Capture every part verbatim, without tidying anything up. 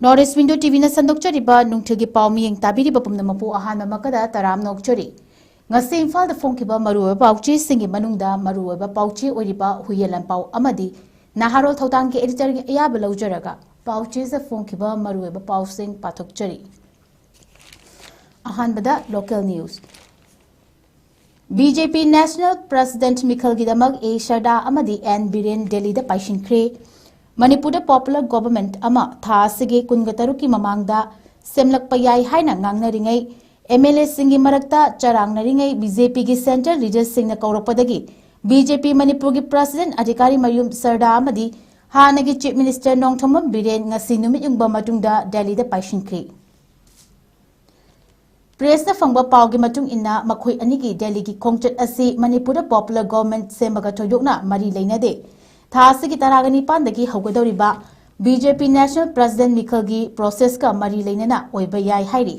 North East Window T V ꯅ ꯁꯟꯗꯣꯛꯆꯔꯤꯕ ꯅꯨꯡꯊꯤꯜꯒꯤ ꯄꯥꯎ ꯃꯤꯌꯦꯡ ꯇꯥꯕꯤꯔꯤꯕ ꯄꯨꯝꯅꯃꯛꯄꯨ ꯑꯍꯥꯟꯕꯃꯛꯇꯗ ꯇꯔꯥꯝꯅ ꯑꯣꯛꯆꯔꯤ꯫ ꯉꯁꯤ ꯏꯝꯐꯥꯜꯗ ꯐꯣꯡꯈꯤꯕ ꯃꯔꯨꯑꯣꯏꯕ ꯄꯥꯎꯆꯦꯁꯤꯡꯒꯤ ꯃꯅꯨꯡꯗ ꯃꯔꯨꯑꯣꯏꯕ ꯄꯥꯎꯆꯦ ꯑꯣꯏꯔꯤꯕ ꯍꯨꯏꯌꯦꯟ ꯂꯥꯟꯄꯥꯎ ꯑꯃꯗꯤ ꯅꯍꯥꯔꯣꯜ ꯊꯧꯗꯥꯡꯒꯤ editor ꯒꯤ ꯑꯌꯥꯕ ꯂꯧꯖꯔꯒ ꯄꯥꯎꯆꯦꯁꯤꯗ ꯐꯣꯡꯈꯤꯕ ꯃꯔꯨꯑꯣꯏꯕ ꯄꯥꯎꯁꯤꯡ ꯄꯥꯊꯣꯛꯆꯔꯤ꯫ ꯑꯍꯥꯟꯕꯗ local news꯫ B J P National President ꯃꯤꯈꯜꯒꯤꯗꯃꯛ A ꯁꯔꯗꯥ ꯑꯃꯗꯤ N ꯕꯤꯔꯦꯟ ꯗꯦꯜꯂꯤꯗ ꯄꯥꯏꯁꯤꯟꯈ꯭ꯔꯦ꯫ ꯃꯅꯤꯄꯨꯔꯗ popular government ꯑꯃ ꯊꯥ ꯑꯁꯤꯒꯤ ꯀꯨꯟꯒ ꯇꯔꯨꯛꯀꯤ ꯃꯃꯥꯡꯗ ꯁꯦꯝꯂꯛꯄ ꯌꯥꯏ ꯍꯥꯏꯅ ꯉꯥꯡꯅꯔꯤꯉꯩ, M L A ꯁꯤꯡꯒꯤ ꯃꯔꯛꯇ ꯆꯔꯥꯡꯅꯔꯤꯉꯩ B J P ꯒꯤ central leader ꯁꯤꯡꯅ ꯀꯧꯔꯛꯄꯗꯒꯤ B J P ꯃꯅꯤꯄꯨꯔꯒꯤ president ꯑꯙꯤꯀꯥꯔꯤ ꯃꯌꯨꯝ ꯁꯔꯗꯥ ꯑꯃꯗꯤ ꯍꯥꯟꯅꯒꯤ Chief Minister ꯅꯣꯡꯊꯣꯝꯕꯝ ꯕꯤꯔꯦꯟ ꯉꯁꯤ ꯅꯨꯃꯤꯠ ꯌꯨꯡꯕ ꯃꯇꯨꯡꯗ ꯗꯦꯜꯂꯤꯗ ꯄꯥꯏꯁꯤꯟꯈ꯭ꯔꯦ꯫ Press ꯅ ꯐꯪꯕ ꯄꯥꯎꯒꯤ ꯃꯇꯨꯡ ꯏꯟꯅ, ꯃꯈꯣꯏ ꯑꯅꯤꯒꯤ ꯗꯦꯜꯂꯤꯒꯤ ꯈꯣꯡꯆꯠ ꯑꯁꯤ ꯃꯅꯤꯄꯨꯔꯗ popular government ꯁꯦꯝꯕꯒ ꯊꯣꯏꯗꯣꯛꯅ ꯃꯔꯤ ꯂꯩꯅꯗꯦ꯫ ꯊꯥ ꯑꯁꯤꯒꯤ ꯇꯔꯥꯒ ꯅꯤꯄꯥꯟꯗꯒꯤ ꯍꯧꯒꯗꯧꯔꯤꯕ B J P National President ꯃꯤꯈꯜꯒꯤ process ꯀ ꯃꯔꯤ ꯂꯩꯅꯅ ꯑꯣꯏꯕ ꯌꯥꯏ ꯍꯥꯏꯔꯤ꯫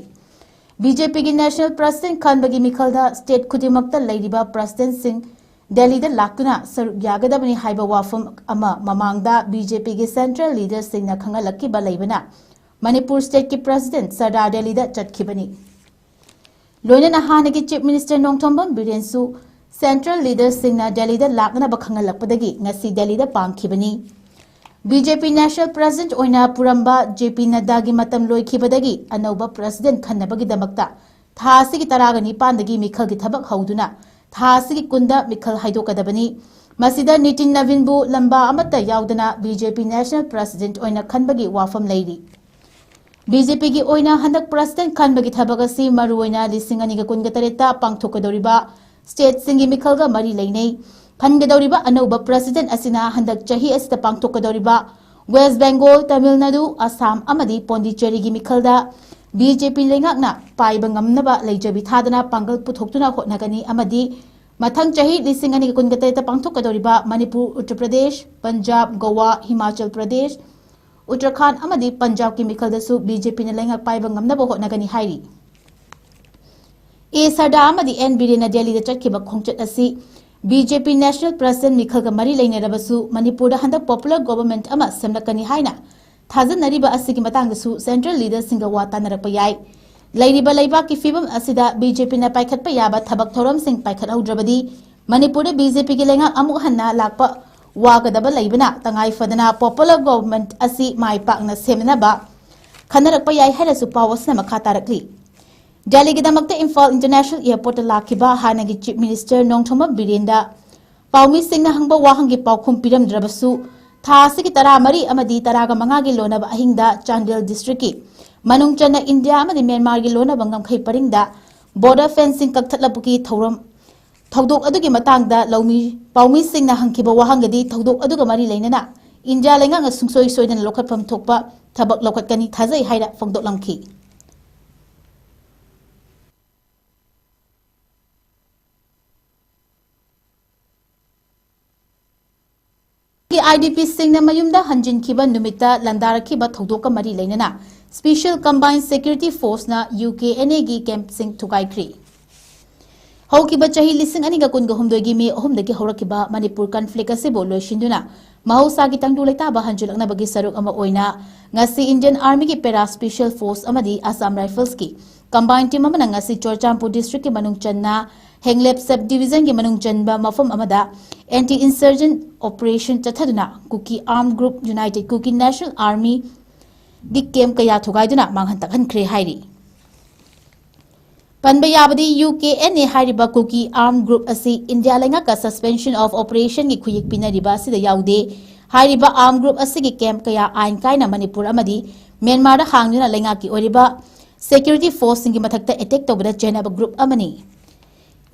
B J P ꯒꯤ National President ꯈꯟꯕꯒꯤ ꯃꯤꯈꯜꯗ state ꯈꯨꯗꯤꯡꯃꯛꯇ ꯂꯩꯔꯤꯕ president ꯁꯤꯡ ꯗꯦꯜꯂꯤꯗ ꯂꯥꯛꯇꯨꯅ ꯁꯔꯨꯛ ꯌꯥꯒꯗꯕꯅꯤ ꯍꯥꯏꯕ ꯋꯥꯐꯝ ꯑꯃ ꯃꯃꯥꯡꯗ B J P ꯒꯤ central leader ꯁꯤꯡꯅ ꯈꯪꯍꯜꯂꯛꯈꯤꯕ ꯂꯩꯕꯅ, ꯃꯅꯤꯄꯨꯔ state ꯀꯤ president ꯁꯔꯗꯥ ꯗꯦꯜꯂꯤꯗ ꯆꯠꯈꯤꯕꯅꯤ꯫ ꯂꯣꯏꯅꯅ ꯍꯥꯟꯅꯒꯤ Chief Minister Nongthombam ꯕꯤꯔꯦꯟꯁꯨ central leader ꯁꯤꯡꯅ ꯗꯦꯜꯂꯤꯗ ꯂꯥꯛꯅꯕ ꯈꯪꯍꯜꯂꯛꯄꯗꯒꯤ ꯉꯁꯤ ꯗꯦꯜꯂꯤꯗ ꯄꯥꯡꯈꯤꯕꯅꯤ꯫ B J P National President ꯑꯣꯏꯅ ꯄꯨꯔꯝꯕ J P ꯅꯗ꯭ꯗꯥꯒꯤ ꯃꯇꯝ ꯂꯣꯏꯈꯤꯕꯗꯒꯤ ꯑꯅꯧꯕ president ꯈꯟꯅꯕꯒꯤꯗꯃꯛꯇ ꯊꯥ ꯑꯁꯤꯒꯤ ꯇꯔꯥꯒ ꯅꯤꯄꯥꯟꯗꯒꯤ ꯃꯤꯈꯜꯒꯤ ꯊꯕꯛ ꯍꯧꯗꯨꯅ ꯊꯥ ꯑꯁꯤꯒꯤ ꯀꯨꯟꯗ ꯃꯤꯈꯜ ꯍꯥꯏꯗꯣꯛꯀꯗꯕꯅꯤ꯫ ꯃꯁꯤꯗ ꯅꯤꯇꯤꯟ ꯅꯕꯤꯟꯕꯨ ꯂꯝꯕꯥ ꯑꯃꯠꯇ ꯌꯥꯎꯗꯅ B J P National President ꯑꯣꯏꯅ ꯈꯟꯕꯒꯤ ꯋꯥꯐꯝ ꯂꯩꯔꯤ꯫ B J P ꯒꯤ ꯑꯣꯏꯅ ꯍꯟꯗꯛ president ꯈꯟꯕꯒꯤ ꯊꯕꯛ ꯑꯁꯤ ꯃꯔꯨꯑꯣꯏꯅ ꯂꯤꯁꯤꯡ ꯑꯅꯤꯒ ꯀꯨꯟꯒ ꯇꯔꯦꯠꯇ ꯄꯥꯡꯊꯣꯛꯀꯗꯧꯔꯤꯕ state ꯁꯤꯡꯒꯤ ꯃꯤꯈꯜꯒ ꯃꯔꯤ ꯂꯩꯅꯩ꯫ ꯈꯟꯒꯗꯧꯔꯤꯕ ꯑꯅꯧꯕ president ꯑꯁꯤꯅ ꯍꯟꯗꯛ ꯆꯍꯤ ꯑꯁꯤꯗ ꯄꯥꯡꯊꯣꯛꯀꯗꯧꯔꯤꯕ West Bengal, ꯇꯥꯃꯤꯜ ꯅꯥꯗꯨ, ꯑꯁꯥꯝ ꯑꯃꯗꯤ ꯄꯣꯟꯗꯤꯆꯦꯔꯤꯒꯤ ꯃꯤꯈꯜꯗ B J P ꯂꯩꯉꯥꯛꯅ ꯄꯥꯏꯕ ꯉꯝꯅꯕ ꯂꯩꯖꯕꯤ ꯊꯥꯗꯅ ꯄꯥꯡꯒꯜ ꯄꯨꯊꯣꯛꯇꯨꯅ ꯍꯣꯠꯅꯒꯅꯤ ꯑꯃꯗꯤ ꯃꯊꯪ ꯆꯍꯤ ꯂꯤꯁꯤꯡ ꯑꯅꯤꯒ ꯀꯨꯟꯒ ꯇꯔꯦꯠꯇ ꯄꯥꯡꯊꯣꯛꯀꯗꯧꯔꯤꯕ ꯃꯅꯤꯄꯨꯔ, ꯎꯠꯇꯔ ꯄ꯭ꯔꯗꯦꯁ, ꯄꯟꯖꯥꯕ, ꯒꯣꯋꯥ, ꯍꯤꯃꯥꯆꯜ ꯄ꯭ꯔꯗꯦꯁ, ꯎꯠꯇꯔꯈꯥꯟꯗ ꯑꯃꯗꯤ ꯄꯟꯖꯥꯕꯀꯤ ꯃꯤꯈꯜꯗꯁꯨ B J P ꯅ ꯂꯩꯉꯥꯛ ꯄꯥꯏꯕ ꯉꯝꯅꯕ ꯍꯣꯠꯅꯒꯅꯤ ꯍꯥꯏꯔꯤ꯫ A ꯁꯔꯗꯥ ꯑꯃꯗꯤ N ꯕꯤꯔꯦꯟꯅ ꯗꯦꯜꯂꯤꯗ ꯆꯠꯈꯤꯕ ꯈꯣꯡꯆꯠ ꯑꯁꯤ B J P National President ꯃꯤꯈꯜꯒ ꯃꯔꯤ ꯂꯩꯅꯔꯕꯁꯨ, ꯃꯅꯤꯄꯨꯔꯗ ꯍꯟꯗꯛ popular government ꯑꯃ ꯁꯦꯝꯂꯛꯀꯅꯤ ꯍꯥꯏꯅ ꯊꯥꯖꯅꯔꯤꯕ ꯑꯁꯤꯒꯤ ꯃꯇꯥꯡꯗꯁꯨ central leaderꯁꯤꯡꯒ ꯋꯥ ꯇꯥꯅꯔꯛꯄ ꯌꯥꯏ꯫ ꯂꯩꯔꯤꯕ ꯂꯩꯕꯥꯛꯀꯤ ꯐꯤꯕꯝ ꯑꯁꯤꯗ BJPꯅ ꯄꯥꯏꯈꯠꯄ ꯌꯥꯕ ꯊꯕꯛ ꯊꯧꯔꯝꯁꯤꯡ ꯄꯥꯏꯈꯠꯍꯧꯗ꯭ꯔꯕꯗꯤ ꯃꯅꯤꯄꯨꯔꯗ BJPꯒꯤ ꯂꯩꯉꯥꯛ ꯑꯃꯨꯛ ꯍꯟꯅ ꯂꯥꯛꯄ ꯋꯥꯒꯗꯕ ꯂꯩꯕꯅ ꯇꯉꯥꯏ ꯐꯗꯅ popular government ꯑꯁꯤ ꯃꯥꯏ ꯄꯥꯛꯅ ꯁꯦꯝꯅꯅꯕ ꯈꯟꯅꯔꯛꯄ ꯌꯥꯏ ꯍꯥꯏꯅꯁꯨ ꯄꯥꯎ ꯑꯁꯤꯅ ꯃꯈꯥ ꯇꯥꯔꯛꯂꯤ꯫ ꯗꯦꯜꯂꯤꯒꯤꯗꯃꯛꯇ ꯏꯝꯐꯥꯜ International Airportꯇ ꯂꯥꯛꯈꯤꯕ ꯍꯥꯟꯅꯒꯤ Chief Minister ꯅꯣꯡꯊꯣꯝꯕꯝ ꯕꯤꯔꯦꯟꯗ ꯄꯥꯎꯃꯤꯁꯤꯡꯅ ꯍꯪꯕ ꯋꯥꯍꯪꯒꯤ ꯄꯥꯎꯈꯨꯝ ꯄꯤꯔꯝꯗ꯭ꯔꯕꯁꯨ, ꯊꯥ ꯑꯁꯤꯒꯤ ꯇꯔꯥꯃꯔꯤ ꯑꯃꯗꯤ ꯇꯔꯥꯒ ꯃꯉꯥꯒꯤ ꯂꯣꯟꯅꯕ ꯑꯍꯤꯡꯗ ꯆꯥꯟꯗꯦꯜ districtꯀꯤ ꯃꯅꯨꯡ ꯆꯟꯅ ꯏꯟꯗꯤꯌꯥ ꯑꯃꯗꯤ ꯃ꯭ꯌꯥꯟꯃꯥꯔꯒꯤ ꯂꯣꯟꯅꯕ ꯉꯝꯈꯩ ꯄꯔꯤꯡꯗ border fencing ꯀꯛꯊꯠꯂꯛꯄꯒꯤ ꯊꯧꯔꯝ, ꯊꯧꯗꯣꯛ ꯑꯗꯨꯒꯤ ꯃꯇꯥꯡꯗ ꯂꯧꯃꯤ, ꯄꯥꯎꯃꯤꯁꯤꯡꯅ ꯍꯪꯈꯤꯕ ꯋꯥꯍꯪꯒꯗꯤ ꯊꯧꯗꯣꯛ ꯑꯗꯨꯒ ꯃꯔꯤ ꯂꯩꯅꯅ ꯏꯟꯗꯤꯌꯥ ꯂꯩꯉꯥꯛꯅ ꯁꯨꯡꯁꯣꯏ ꯁꯣꯏꯗꯅ ꯂꯧꯈꯠꯐꯝ ꯊꯣꯛꯄ ꯊꯕꯛ ꯂꯧꯈꯠꯀꯅꯤ ꯊꯥꯖꯩ ꯍꯥꯏꯅ ꯐꯣꯡꯗꯣꯛꯂꯝꯈꯤ꯫ IDPꯁꯤꯡꯅ ꯃꯌꯨꯝꯗ ꯍꯟꯖꯤꯟꯈꯤꯕ ꯅꯨꯃꯤꯠꯇ ꯂꯥꯟꯗꯥꯔꯛꯈꯤꯕ ꯊꯧꯗꯣꯛꯀ ꯃꯔꯤ ꯂꯩꯅꯅ Special Combined Security Forceꯅ UKNAꯒꯤ campꯁꯤꯡ ꯊꯨꯒꯥꯏꯈ꯭ꯔꯤ꯫ ꯍꯧꯈꯤꯕ ꯆꯍꯤ ꯂꯤꯁꯤꯡ ꯑꯅꯤꯒ ꯀꯨꯟꯒ ꯍꯨꯝꯗꯣꯏꯒꯤ ꯃꯦ ꯑꯍꯨꯝꯗꯒꯤ ꯍꯧꯔꯛꯈꯤꯕ ꯃꯅꯤꯄꯨꯔ conflict ꯑꯁꯤꯕꯨ ꯂꯣꯏꯁꯤꯟꯗꯨꯅ ꯃꯍꯧꯁꯥꯒꯤ ꯇꯪꯗꯨ ꯂꯩꯇꯥꯕ ꯍꯟꯖꯤꯜꯂꯛꯅꯕꯒꯤ ꯁꯔꯨꯛ ꯑꯃ ꯑꯣꯏꯅ ꯉꯁꯤ Indian Armyꯒꯤ Para Special Force ꯑꯃꯗꯤ Assam Riflesꯀꯤ combined team ꯑꯃꯅ ꯉꯁꯤ ꯆꯨꯔꯆꯥꯟꯄꯨꯔ districtꯀꯤ ꯃꯅꯨꯡ ꯆꯟꯅ ꯍꯦꯡꯂꯦꯞ sub divisionꯒꯤ ꯃꯅꯨꯡ ꯆꯟꯕ ꯃꯐꯝ ꯑꯃꯗ anti insurgent operation ꯆꯠꯊꯗꯨꯅ Kuki armed group United Kuki National Armyꯒꯤ camp ꯀꯌꯥ ꯊꯨꯒꯥꯏꯗꯨꯅ ꯃꯥꯡꯍꯟ ꯇꯥꯛꯍꯟꯈ꯭ꯔꯦ ꯍꯥꯏꯔꯤ꯫ ꯄꯟꯕ ꯌꯥꯕꯗꯤ UKNA ꯍꯥꯏꯔꯤꯕ Kuki armed group ꯑꯁꯤ ꯏꯟꯗꯤꯌꯥ ꯂꯩꯉꯥꯛꯀ suspension of operationꯒꯤ ꯈꯨꯌꯦꯛ ꯄꯤꯅꯔꯤꯕ ꯑꯁꯤꯗ ꯌꯥꯎꯗꯦ꯫ ꯍꯥꯏꯔꯤꯕ armed group ꯑꯁꯤꯒꯤ camp ꯀꯌꯥ ꯑꯥꯏꯟ ꯀꯥꯏꯅ ꯃꯅꯤꯄꯨꯔ ꯑꯃꯗꯤ ꯃ꯭ꯌꯥꯟꯃꯥꯔꯗ ꯍꯥꯡꯗꯨꯅ ꯂꯩꯉꯥꯛꯀꯤ ꯑꯣꯏꯔꯤꯕ security forceꯁꯤꯡꯒꯤ ꯃꯊꯛꯇ attack ꯇꯧꯕꯗ ꯆꯦꯟꯅꯕ group ꯑꯃꯅꯤ꯫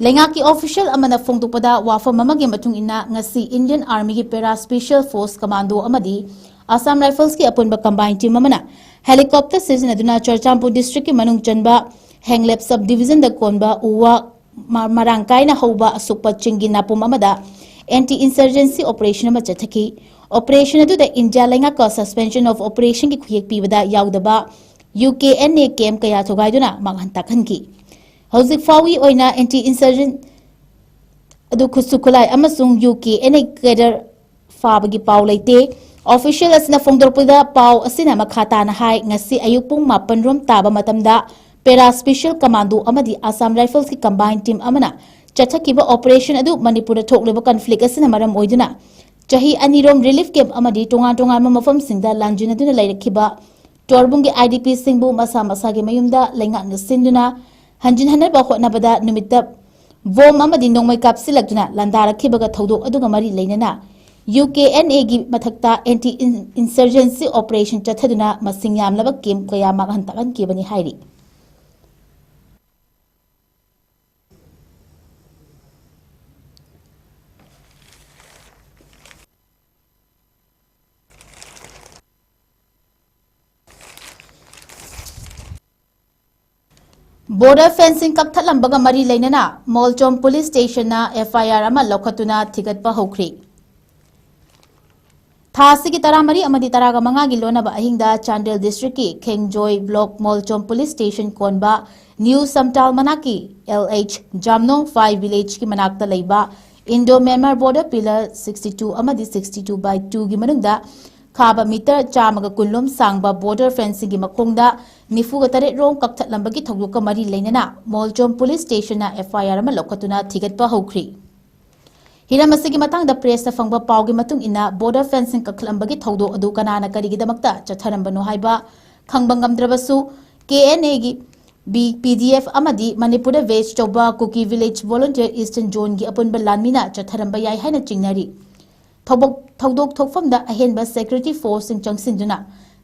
ꯂꯩꯉꯥꯛꯀꯤ official ꯑꯃꯅ ꯐꯣꯡꯗꯣꯛꯄꯗ, ꯋꯥꯐꯝ ꯑꯃꯒꯤ ꯃꯇꯨꯡ ꯏꯟꯅ ꯉꯁꯤ Indian Armyꯒꯤ Para Special Force Commando ꯑꯃꯗꯤ Assam Riflesꯀꯤ ꯑꯄꯨꯟꯕ combined team ꯑꯃꯅ helicopter ꯁꯤꯖꯤꯟꯅꯗꯨꯅ ꯆꯨꯔꯆꯥꯟꯄꯨꯔ districtꯀꯤ ꯃꯅꯨꯡ ꯆꯟꯕ ꯍꯦꯡꯂꯦꯞ sub divisionꯗ ꯀꯣꯟꯕ ꯎ ꯋꯥ ꯃ-, ꯃꯔꯥꯡ ꯀꯥꯏꯅ ꯍꯧꯕ ꯑꯁꯨꯛꯄ ꯆꯤꯡꯒꯤ ꯅꯥꯄꯨꯝ ꯑꯃꯗ anti insurgency operation ꯑꯃ ꯆꯠꯊꯈꯤ꯫ Operation ꯑꯗꯨꯗ ꯏꯟꯗꯤꯌꯥ ꯂꯩꯉꯥꯛꯀ suspension of operationꯒꯤ ꯈꯨꯌꯦꯛ ꯄꯤꯕꯗ ꯌꯥꯎꯗꯕ UKNA camp ꯀꯌꯥ ꯊꯨꯒꯥꯏꯗꯨꯅ ꯃꯥꯡꯍꯟ ꯇꯥꯛꯍꯟꯈꯤ꯫ ꯍꯧꯖꯤꯛ ꯐꯥꯎꯒꯤ ꯑꯣꯏꯅ anti insurgent ꯑꯗꯨ ꯈꯨꯠꯁꯨ ꯈꯨꯠꯂꯥꯏ ꯑꯃꯁꯨꯡ UKNA cadre ꯐꯥꯕꯒꯤ ꯄꯥꯎ ꯂꯩꯇꯦ꯫ Official ꯑꯁꯤꯅ ꯐꯣꯡꯗꯣꯔꯛꯄꯗ ꯄꯥꯎ ꯑꯁꯤꯅ ꯃꯈꯥ ꯇꯥꯅ ꯍꯥꯏ, ꯉꯁꯤ ꯑꯌꯨꯛ ꯄꯨꯡ ꯃꯥꯄꯟ ꯔꯣꯝ ꯇꯥꯕ ꯃꯇꯝꯗ Para Special Commando ꯑꯃꯗꯤ Assam Riflesꯀꯤ combined team ꯑꯃꯅ ꯆꯠꯊꯈꯤꯕ operation ꯑꯗꯨ ꯃꯅꯤꯄꯨꯔꯗ ꯊꯣꯛꯂꯤꯕ conflict ꯑꯁꯤꯅ ꯃꯔꯝ ꯑꯣꯏꯗꯨꯅ ꯆꯍꯤ ꯑꯅꯤꯔꯣꯝ relief camp ꯑꯃꯗꯤ ꯇꯣꯉꯥꯟ ꯇꯣꯉꯥꯟꯕ ꯃꯐꯝꯁꯤꯡꯗ ꯂꯥꯟꯖꯤꯟꯅꯗꯨꯅ ꯂꯩꯔꯛꯈꯤꯕ ꯇꯣꯔꯕꯨꯡꯒꯤ IDPꯁꯤꯡꯕꯨ ꯃꯁꯥ ꯃꯁꯥꯒꯤ ꯃꯌꯨꯝꯗ ꯂꯩꯉꯥꯛꯅ ꯁꯤꯟꯗꯨꯅ ꯍꯟꯖꯤꯟ ꯍꯟꯅꯕ ꯍꯣꯠꯅꯕꯗ ꯅꯨꯃꯤꯠꯇ bomb ꯑꯃꯗꯤ ꯅꯣꯡꯃꯩ ꯀꯥꯞꯁꯤꯜꯂꯛꯇꯨꯅ ꯂꯥꯟꯗꯥꯔꯛꯈꯤꯕꯒ ꯊꯧꯗꯣꯛ ꯑꯗꯨꯒ ꯃꯔꯤ ꯂꯩꯅꯅ UKNAꯒꯤ ꯃꯊꯛꯇ anti insurgency operation ꯆꯠꯊꯗꯨꯅ ꯃꯁꯤꯡ ꯌꯥꯝꯂꯕ camp ꯀꯌꯥ ꯃꯥꯡꯍꯟ ꯇꯥꯛꯍꯟꯈꯤꯕꯅꯤ ꯍꯥꯏꯔꯤ꯫ Border fencing ꯀꯛꯊꯠꯂꯝꯕꯒ ꯃꯔꯤ ꯂꯩꯅꯅ ꯃꯣꯜꯆꯣꯝ police stationꯅ FIR ꯑꯃ ꯂꯧꯈꯠꯇꯨꯅ ꯊꯤꯒꯠꯄ ꯍꯧꯈ꯭ꯔꯤ꯫ ꯊꯥ ꯑꯁꯤꯒꯤ ꯇꯔꯥꯃꯔꯤ ꯑꯃꯗꯤ ꯇꯔꯥꯃꯉꯥꯒꯤ ꯂꯣꯟꯅꯕ ꯑꯍꯤꯡꯗ ꯆꯥꯟꯗꯦꯜ districtꯀꯤ ꯈꯦꯡꯖꯣꯏ block ꯃꯣꯜꯆꯣꯝ police station ꯀꯣꯟꯕ New Samtal ꯃꯅꯥꯛꯀꯤ LH Jamnong five villageꯀꯤ ꯃꯅꯥꯛꯇ ꯂꯩꯕ Indo Myanmar border pillar sixty two ꯑꯃꯗꯤ sixty two by twoꯒꯤ ꯃꯅꯨꯡꯗ ꯈꯥꯕ meter ꯆꯥꯝꯃꯒ ꯀꯨꯟ ꯂꯣꯝ ꯁꯥꯡꯕ border fencingꯒꯤ ꯃꯈꯣꯡꯗ ꯅꯤꯐꯨꯒ ꯇꯔꯦꯠ ꯔꯣꯝ ꯀꯛꯊꯠꯂꯝꯕꯒꯤ ꯊꯧꯗꯣꯛꯀ ꯃꯔꯤ ꯂꯩꯅꯅ ꯃꯣꯜꯆꯣꯝ police stationꯅ FIR ꯑꯃ ꯂꯧꯈꯠꯇꯨꯅ ꯊꯤꯒꯠꯄ ꯍꯧꯈ꯭ꯔꯤ꯫ ꯍꯤꯔꯝ ꯑꯁꯤꯒꯤ ꯃꯇꯥꯡꯗ pressꯇ ꯐꯪꯕ ꯄꯥꯎꯒꯤ ꯃꯇꯨꯡ ꯏꯟꯅ border fencing ꯀꯛꯊꯠꯂꯝꯕꯒꯤ ꯊꯧꯗꯣꯛ ꯑꯗꯨ ꯀꯅꯥꯅ ꯀꯔꯤꯒꯤꯗꯃꯛꯇ ꯆꯠꯊꯔꯝꯕꯅꯣ ꯍꯥꯏꯕ ꯈꯪꯕ ꯉꯝꯗ꯭ꯔꯕꯁꯨ, KNAꯒꯤ B-, PDF ꯑꯃꯗꯤ ꯃꯅꯤꯄꯨꯔꯗ base ꯇꯧꯕ Kuki Village Volunteer Eastern Zoneꯒꯤ ꯑꯄꯨꯟꯕ ꯂꯥꯟꯃꯤꯅ ꯆꯠꯊꯔꯝꯕ ꯌꯥꯏ ꯍꯥꯏꯅ ꯆꯤꯡꯅꯔꯤ꯫ ꯊꯧꯕꯛ-, ꯊꯧꯗꯣꯛ ꯊꯣꯛꯐꯝꯗ ꯑꯍꯦꯟꯕ security forceꯁꯤꯡ ꯆꯪꯁꯤꯟꯗꯨꯅ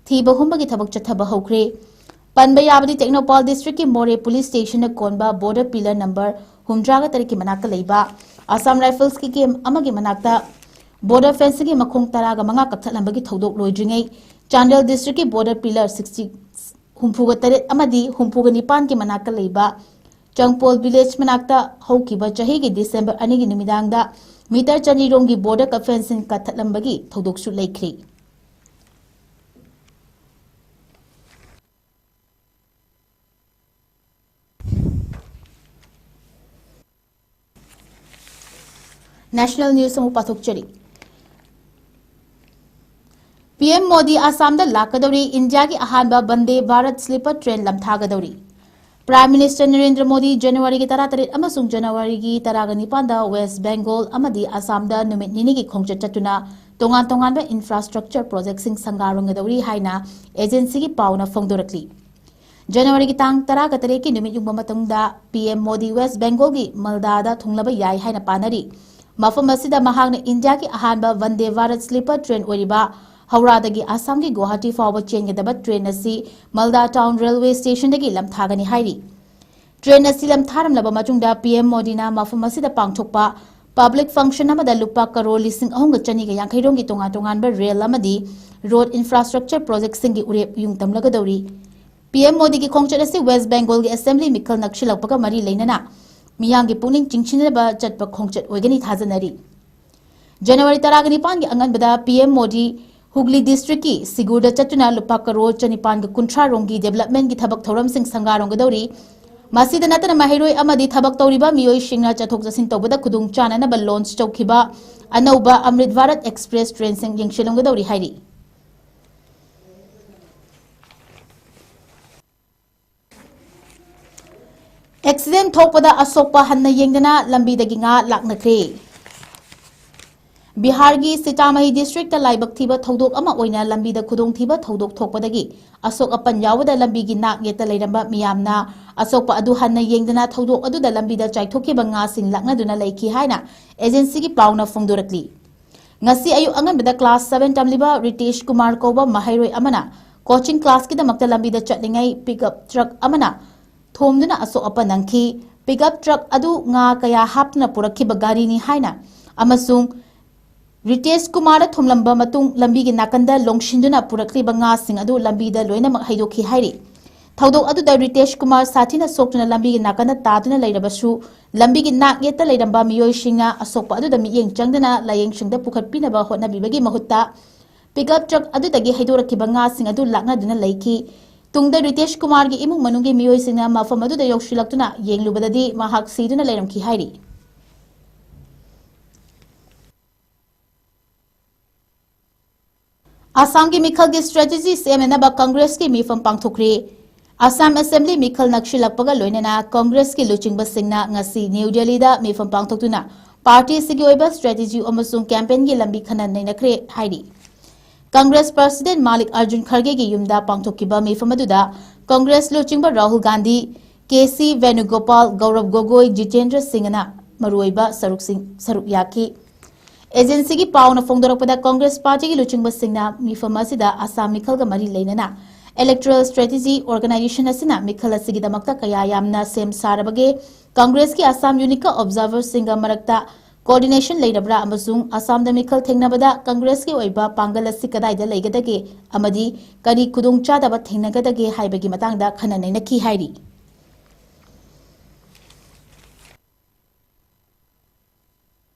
ꯊꯤꯕ ꯍꯨꯝꯕꯒꯤ ꯊꯕꯛ ꯆꯠꯊꯕ ꯍꯧꯈ꯭ꯔꯦ꯫ ꯄꯟꯕ ꯌꯥꯕꯗꯤ, ꯇꯦꯡꯅꯧꯄꯥꯜ districtꯀꯤ ꯃꯣꯔꯦ police stationꯅ ꯀꯣꯟꯕ border pillar number ꯍꯨꯝꯗ꯭ꯔꯥꯒ ꯇꯔꯦꯠꯀꯤ ꯃꯅꯥꯛꯇ ꯂꯩꯕ Assam Riflesꯀꯤ camp ꯑꯃꯒꯤ ꯃꯅꯥꯛꯇ border fencingꯒꯤ ꯃꯈꯣꯡ ꯇꯔꯥꯒ ꯃꯉꯥ ꯀꯛꯊꯠꯂꯝꯕꯒꯤ ꯊꯧꯗꯣꯛ ꯂꯣꯏꯗ꯭ꯔꯤꯉꯩ ꯆꯥꯟꯗꯦꯜ districtꯀꯤ border pillar sixty, ꯍꯨꯝꯐꯨꯒ ꯇꯔꯦꯠ ꯑꯃꯗꯤ ꯍꯨꯝꯐꯨꯒ ꯅꯤꯄꯥꯟꯒꯤ ꯃꯅꯥꯛꯇ ꯂꯩꯕ ꯆꯪꯄꯣꯜ village ꯃꯅꯥꯛꯇ ꯍꯧꯈꯤꯕ ꯆꯍꯤꯒꯤ December ꯑꯅꯤꯒꯤ ꯅꯨꯃꯤꯗꯥꯡꯗ meter ꯆꯅꯤ ꯔꯣꯝꯒꯤ border fencing ꯀꯛꯊꯠꯂꯝꯕꯒꯤ ꯊꯧꯗꯣꯛꯁꯨ ꯂꯩꯈ꯭ꯔꯤ꯫ National news ꯑꯃꯨꯛ ꯄꯥꯊꯣꯛꯆꯔꯤ꯫ ꯄꯤ ꯑꯦꯝ ꯃꯣꯗꯤ ꯑꯁꯥꯝꯗ ꯂꯥꯛꯀꯗꯧꯔꯤ꯫ ꯏꯟꯗꯤꯌꯥꯒꯤ ꯑꯍꯥꯟꯕ ꯚꯟꯗꯦ ꯚꯥꯔꯠ ꯁ꯭ꯂꯤꯄꯔ ꯇ꯭ꯔꯦꯟ ꯂꯝꯊꯥꯒꯗꯧꯔꯤ꯫ ꯄ꯭ꯔꯥꯏꯝ ꯃꯤꯅꯤꯁꯇꯔ ꯅꯔꯦꯟꯗ꯭ꯔ ꯃꯣꯗꯤ ꯖꯅꯋꯥꯔꯤꯒꯤ ꯇꯔꯥꯇꯔꯦꯠ ꯑꯃꯁꯨꯡ ꯖꯅꯋꯥꯔꯤꯒꯤ ꯇꯔꯥꯒ ꯅꯤꯄꯥꯟꯗ ꯋꯦꯁ ꯕꯦꯡꯒꯣꯜ ꯑꯃꯗꯤ ꯑꯁꯥꯝꯗ ꯅꯨꯃꯤꯠ ꯅꯤꯅꯤꯒꯤ ꯈꯣꯡꯆꯠ ꯆꯠꯇꯨꯅ ꯇꯣꯉꯥꯟ ꯇꯣꯉꯥꯟꯕ ꯏꯟꯐ꯭ꯔꯥꯁ꯭ꯇ꯭ꯔꯛꯆꯔ ꯄ꯭ꯔꯣꯖꯦꯛꯁꯤꯡ ꯁꯪꯒꯥꯔꯣꯟꯒꯗꯧꯔꯤ ꯍꯥꯏꯅ ꯑꯦꯖꯦꯟꯁꯤꯒꯤ ꯄꯥꯎꯅ ꯐꯣꯡꯗꯣꯔꯛꯂꯤ꯫ ꯖꯅꯋꯥꯔꯤꯒꯤ ꯇꯥꯡ ꯇꯔꯥꯒ ꯇꯔꯦꯠꯀꯤ ꯅꯨꯃꯤꯠ ꯌꯨꯡꯕ ꯃꯇꯨꯡꯗ ꯄꯤ ꯑꯦꯝ ꯃꯣꯗꯤ ꯋꯦꯁ ꯕꯦꯡꯒꯣꯜꯒꯤ ꯃꯜꯗꯥꯗ ꯊꯨꯡꯂꯕ ꯌꯥꯏ ꯍꯥꯏꯅ ꯄꯥꯅꯔꯤ꯫ ꯃꯐꯝ ꯑꯁꯤꯗ ꯃꯍꯥꯛꯅ ꯏꯟꯗꯤꯌꯥꯒꯤ ꯑꯍꯥꯟꯕ ꯚꯟꯗꯦ ꯚꯥꯔꯠ ꯁ꯭ꯂꯤꯄꯔ ꯇ꯭ꯔꯦꯟ ꯑꯣꯏꯔꯤꯕ ꯍꯧꯔꯥꯗꯒꯤ ꯑꯁꯥꯝꯒꯤ ꯒꯨꯋꯥꯍꯥꯇꯤ ꯐꯥꯎꯕ ꯆꯦꯟꯒꯗꯕ ꯇ꯭ꯔꯦꯟ ꯑꯁꯤ ꯃꯜꯗꯥ ꯇꯥꯎꯟ ꯔꯦꯜꯋꯦ ꯁ꯭ꯇꯦꯁꯟꯗꯒꯤ ꯂꯝꯊꯥꯒꯅꯤ ꯍꯥꯏꯔꯤ꯫ ꯇ꯭ꯔꯦꯟ ꯑꯁꯤ ꯂꯝꯊꯥꯔꯝꯂꯕ ꯃꯇꯨꯡꯗ ꯄꯤ ꯑꯦꯝ ꯃꯣꯗꯤꯅ ꯃꯐꯝ ꯑꯁꯤꯗ ꯄꯥꯡꯊꯣꯛꯄ ꯄꯕ꯭ꯂꯤꯛ ꯐꯪꯁꯟ ꯑꯃꯗ ꯂꯨꯄꯥ ꯀꯔꯣꯔ ꯂꯤꯁꯤꯡ ꯑꯍꯨꯝꯒ ꯆꯅꯤꯒ ꯌꯥꯡꯈꯩ ꯔꯣꯝꯒꯤ ꯇꯣꯉꯥꯟ ꯇꯣꯉꯥꯟꯕ ꯔꯦꯜ ꯑꯃꯗꯤ ꯔꯣꯗ ꯏꯟꯐ꯭ꯔꯥꯁ꯭ꯇ꯭ꯔꯛꯆꯔ ꯄ꯭ꯔꯣꯖꯦꯛꯁꯤꯡꯒꯤ ꯎꯔꯦꯞ ꯌꯨꯡ ꯇꯝꯂꯒꯗꯧꯔꯤ꯫ ꯄꯤ ꯑꯦꯝ ꯃꯣꯗꯤꯒꯤ ꯈꯣꯡꯆꯠ ꯑꯁꯤ ꯋꯦꯁ ꯕꯦꯡꯒꯣꯜꯒꯤ ꯑꯦꯁꯦꯝꯕ꯭ꯂꯤ ꯃꯤꯈꯜ ꯅꯛꯁꯤꯜꯂꯛꯄꯒ ꯃꯔꯤ ꯂꯩꯅꯅ ꯃꯤꯌꯥꯝꯒꯤ ꯄꯨꯛꯅꯤꯡ ꯆꯤꯡꯁꯤꯟꯅꯕ ꯆꯠꯄ ꯈꯣꯡꯆꯠ ꯑꯣꯏꯒꯅꯤ ꯊꯥꯖꯅꯔꯤ꯫ ꯖꯅꯋꯥꯔꯤ ꯇꯔꯥꯒ ꯅꯤꯄꯥꯟꯒꯤ ꯑꯉꯟꯕꯗ ꯄꯤ ꯑꯦꯝ ꯃꯣꯗꯤ ꯍꯨꯒ꯭ꯂꯤ ꯗꯤꯁꯇ꯭ꯔꯤꯛꯀꯤ ꯁꯤꯒꯨꯔꯗ ꯆꯠꯇꯨꯅ ꯂꯨꯄꯥ ꯀꯔꯣꯔ ꯆꯅꯤꯄꯥꯟꯒ ꯀꯨꯟꯊ꯭ꯔꯥ ꯔꯣꯝꯒꯤ ꯗꯦꯕꯂꯞꯃꯦꯟꯒꯤ ꯊꯕꯛ ꯊꯧꯔꯝꯁꯤꯡ ꯁꯪꯒꯥꯔꯣꯝꯒꯗꯧꯔꯤ꯫ ꯃꯁꯤꯗ ꯅꯠꯇꯅ ꯃꯍꯩꯔꯣꯏ ꯑꯃꯗꯤ ꯊꯕꯛ ꯇꯧꯔꯤꯕ ꯃꯤꯑꯣꯏꯁꯤꯡꯅ ꯆꯠꯊꯣꯛ ꯆꯠꯁꯤꯟ ꯇꯧꯕꯗ ꯈꯨꯗꯣꯡ ꯆꯥꯅꯅꯕ ꯂꯣꯟꯆ ꯇꯧꯈꯤꯕ ꯑꯅꯧꯕ ꯑꯃ꯭ꯔꯤꯠ ꯚꯥꯔꯠ ꯑꯦꯛꯁꯄ꯭ꯔꯦꯁ ꯇ꯭ꯔꯦꯟꯁꯤꯡ ꯌꯦꯡꯁꯤꯜꯂꯝꯒꯗꯧꯔꯤ ꯍꯥꯏꯔꯤ꯫ ꯑꯦꯛꯁꯤꯗꯦꯟ ꯊꯣꯛꯄꯗ ꯑꯁꯣꯛꯄ ꯍꯟꯅ ꯌꯦꯡꯗꯅ ꯂꯝꯕꯤꯗꯒꯤ ꯉꯥ ꯂꯥꯛꯅꯈ꯭ꯔꯦ꯫ ꯕꯤꯍꯥꯔꯒꯤ ꯁꯤꯇꯥꯃꯍꯤ ꯗꯤꯁꯇ꯭ꯔꯤꯛꯇ ꯂꯥꯏꯕꯛ ꯊꯤꯕ ꯊꯧꯗꯣꯛ ꯑꯃ ꯑꯣꯏꯅ ꯂꯝꯕꯤꯗ ꯈꯨꯗꯣꯡꯊꯤꯕ ꯊꯧꯗꯣꯛ ꯊꯣꯛꯄꯗꯒꯤ ꯑꯁꯣꯛ ꯑꯄꯟ ꯌꯥꯎꯕꯗ ꯂꯝꯕꯤꯒꯤ ꯅꯥꯛ ꯌꯦꯠꯇ ꯂꯩꯔꯝꯕ ꯃꯤꯌꯥꯝꯅ ꯑꯁꯣꯛꯄ ꯑꯗꯨ ꯍꯟꯅ ꯌꯦꯡꯗꯅ ꯊꯧꯗꯣꯛ ꯑꯗꯨꯗ ꯂꯝꯕꯤꯗ ꯆꯥꯏꯊꯣꯛꯈꯤꯕ ꯉꯥꯁꯤꯡ ꯂꯥꯛꯅꯗꯨꯅ ꯂꯩꯈꯤ ꯍꯥꯏꯅ ꯑꯦꯖꯦꯟꯁꯤꯒꯤ ꯄꯥꯎꯅ ꯐꯣꯡꯗꯣꯔꯛꯂꯤ꯫ ꯉꯁꯤ ꯑꯌꯨꯛ ꯑꯉꯟꯕꯗ ꯀ꯭ꯂꯥꯁ ꯁꯚꯦꯟ ꯇꯝꯂꯤꯕ ꯔꯤꯇꯦꯁ ꯀꯨꯃꯥꯔ ꯀꯧꯕ ꯃꯍꯩꯔꯣꯏ ꯑꯃꯅ ꯀꯣꯆꯤꯡ ꯀ꯭ꯂꯥꯁꯀꯤꯗꯃꯛꯇ ꯂꯝꯕꯤꯗ ꯆꯠꯂꯤꯉꯩ ꯄꯤꯛꯑꯞ ꯇ꯭ꯔꯛ ꯑꯃꯅ ꯊꯣꯝꯗꯨꯅ ꯑꯁꯣꯛ ꯑꯄꯟ ꯅꯪꯈꯤ꯫ ꯄꯤꯛꯑꯞ ꯇ꯭ꯔꯛ ꯑꯗꯨ ꯉꯥ ꯀꯌꯥ ꯍꯥꯞꯇꯨꯅ ꯄꯨꯔꯛꯈꯤꯕ ꯒꯥꯔꯤꯅꯤ ꯍꯥꯏꯅ ꯑꯃꯁꯨꯡ ꯔꯤꯇꯦꯁ ꯀꯨꯃꯥꯔꯗ ꯊꯣꯝꯂꯝꯕ ꯃꯇꯨꯡ ꯂꯝꯕꯤꯒꯤ ꯅꯥꯀꯟꯗ ꯂꯣꯡꯁꯤꯟꯗꯨꯅ ꯄꯨꯔꯛꯂꯤꯕ ꯉꯥꯁꯤꯡ ꯑꯗꯨ ꯂꯝꯕꯤꯗ ꯂꯣꯏꯅꯃꯛ ꯍꯩꯗꯣꯛꯈꯤ ꯍꯥꯏꯔꯤ꯫ ꯊꯧꯗꯣꯛ ꯑꯗꯨꯗ ꯔꯤꯇꯦꯁ ꯀꯨꯃꯥꯔ ꯁꯥꯊꯤꯅ ꯁꯣꯛꯇꯨꯅ ꯂꯝꯕꯤꯒꯤ ꯅꯥꯀꯟꯗ ꯇꯥꯗꯨꯅ ꯂꯩꯔꯕꯁꯨ, ꯂꯝꯕꯤꯒꯤ ꯅꯥꯛ ꯌꯦꯠꯇ ꯂꯩꯔꯝꯕ ꯃꯤꯑꯣꯏꯁꯤꯡꯅ ꯑꯁꯣꯛꯄ ꯑꯗꯨꯗ ꯃꯤꯠꯌꯦꯡ ꯆꯪꯗꯅ ꯂꯥꯌꯦꯡꯁꯪꯗ ꯄꯨꯈꯠꯄꯤꯅꯕ ꯍꯣꯠꯅꯕꯤꯕꯒꯤ ꯃꯍꯨꯠꯇ, ꯄꯤꯛꯑꯞ ꯇ꯭ꯔꯛ ꯑꯗꯨꯗꯒꯤ ꯍꯩꯗꯣꯔꯛꯈꯤꯕ ꯉꯥꯁꯤꯡ ꯑꯗꯨ ꯂꯥꯛꯅꯗꯨꯅ ꯂꯩꯈꯤ꯫ ꯇꯨꯡꯗ ꯔꯤꯇꯦꯁ ꯀꯨꯃꯥꯔꯒꯤ ꯏꯃꯨꯡ ꯃꯅꯨꯡꯒꯤ ꯃꯤꯑꯣꯏꯁꯤꯡꯅ ꯃꯐꯝ ꯑꯗꯨꯗ ꯌꯧꯁꯤꯜꯂꯛꯇꯨꯅ ꯌꯦꯡꯂꯨꯕꯗꯗꯤ ꯃꯍꯥꯛ ꯁꯤꯗꯨꯅ ꯂꯩꯔꯝꯈꯤ ꯍꯥꯏꯔꯤ꯫ ꯑꯁꯥꯝꯒꯤ ꯃꯤꯈꯜꯒꯤ ꯁ꯭ꯇ꯭ꯔꯦꯇꯦꯖꯤ ꯁꯦꯝꯅꯅꯕ ꯀꯪꯒ꯭ꯔꯦꯁꯀꯤ ꯃꯤꯐꯝ ꯄꯥꯡꯊꯣꯛꯈ꯭ꯔꯦ꯫ ꯑꯁꯥꯝ ꯑꯦꯁꯦꯝꯕ꯭ꯂꯤ ꯃꯤꯈꯜ ꯅꯛꯁꯤꯜꯂꯛꯄꯒ ꯂꯣꯏꯅꯅ ꯀꯪꯒ꯭ꯔꯦꯁꯀꯤ ꯂꯨꯆꯤꯡꯕꯁꯤꯡꯅ ꯉꯁꯤ ꯅ꯭ꯌꯨ ꯗꯦꯜꯂꯤꯗ ꯃꯤꯐꯝ ꯄꯥꯡꯊꯣꯛꯇꯨꯅ ꯄꯥꯔꯇꯤ ꯑꯁꯤꯒꯤ ꯑꯣꯏꯕ ꯁ꯭ꯇ꯭ꯔꯦꯇꯦꯖꯤ ꯑꯃꯁꯨꯡ ꯀꯦꯝꯄꯦꯟꯒꯤ ꯂꯝꯕꯤ ꯈꯟꯅ ꯅꯩꯅꯈ꯭ꯔꯦ ꯍꯥꯏꯔꯤ꯫ ꯀꯪꯒ꯭ꯔꯦꯁ ꯄ꯭ꯔꯁꯤꯗꯦꯟꯠ ꯃꯥꯂꯤꯛ ꯑꯔꯖꯨꯟ ꯈꯔꯒꯦꯒꯤ ꯌꯨꯝꯗ ꯄꯥꯡꯊꯣꯛꯈꯤꯕ ꯃꯤꯐꯝ ꯑꯗꯨꯗ ꯀꯪꯒ꯭ꯔꯦꯁ ꯂꯨꯆꯤꯡꯕ ꯔꯥꯍꯨꯜ ꯒꯥꯟꯙꯤ, ꯀꯦ ꯁꯤ ꯚꯦꯅꯨꯒꯣꯄꯥꯜ, ꯒꯧꯔꯕ ꯒꯣꯒꯣꯏ, ꯖꯤꯇꯦꯟꯗ꯭ꯔ ꯁꯤꯡꯍꯅ ꯃꯔꯨꯑꯣꯏꯕ ꯁꯔꯨꯛꯁꯤꯡ, ꯁꯔꯨꯛ ꯌꯥꯈꯤ꯫ ꯑꯦꯖꯦꯟꯁꯤꯒꯤ ꯄꯥꯎꯅ ꯐꯣꯡꯗꯣꯔꯛꯄꯗ ꯀꯪꯒ꯭ꯔꯦꯁ ꯄꯥꯔꯇꯤꯒꯤ ꯂꯨꯆꯤꯡꯕꯁꯤꯡꯅ ꯃꯤꯐꯝ ꯑꯁꯤꯗ ꯑꯁꯥꯝ ꯃꯤꯈꯜꯒ ꯃꯔꯤ ꯂꯩꯅꯅ electoral strategy organization ꯑꯁꯤꯅ ꯃꯤꯈꯜ ꯑꯁꯤꯒꯤꯗꯃꯛꯇ ꯀꯌꯥ ꯌꯥꯝꯅ ꯁꯦꯝ ꯁꯥꯔꯕꯒꯦ, ꯀꯪꯒ꯭ꯔꯦꯁꯀꯤ ꯑꯁꯥꯝ unitꯀ observerꯁꯤꯡꯒ ꯃꯔꯛꯇ coordination ꯂꯩꯔꯕ꯭ꯔꯥ ꯑꯃꯁꯨꯡ ꯑꯁꯥꯝꯗ ꯃꯤꯈꯜ ꯊꯦꯡꯅꯕꯗ ꯀꯪꯒ꯭ꯔꯦꯁꯀꯤ ꯑꯣꯏꯕ ꯄꯥꯡꯒꯜ ꯑꯁꯤ ꯀꯗꯥꯏꯗ ꯂꯩꯒꯗꯒꯦ ꯑꯃꯗꯤ ꯀꯔꯤ ꯈꯨꯗꯣꯡꯆꯥꯗꯕ ꯊꯦꯡꯅꯒꯗꯒꯦ ꯍꯥꯏꯕꯒꯤ ꯃꯇꯥꯡꯗ ꯈꯟꯅ ꯅꯩꯅꯈꯤ ꯍꯥꯏꯔꯤ꯫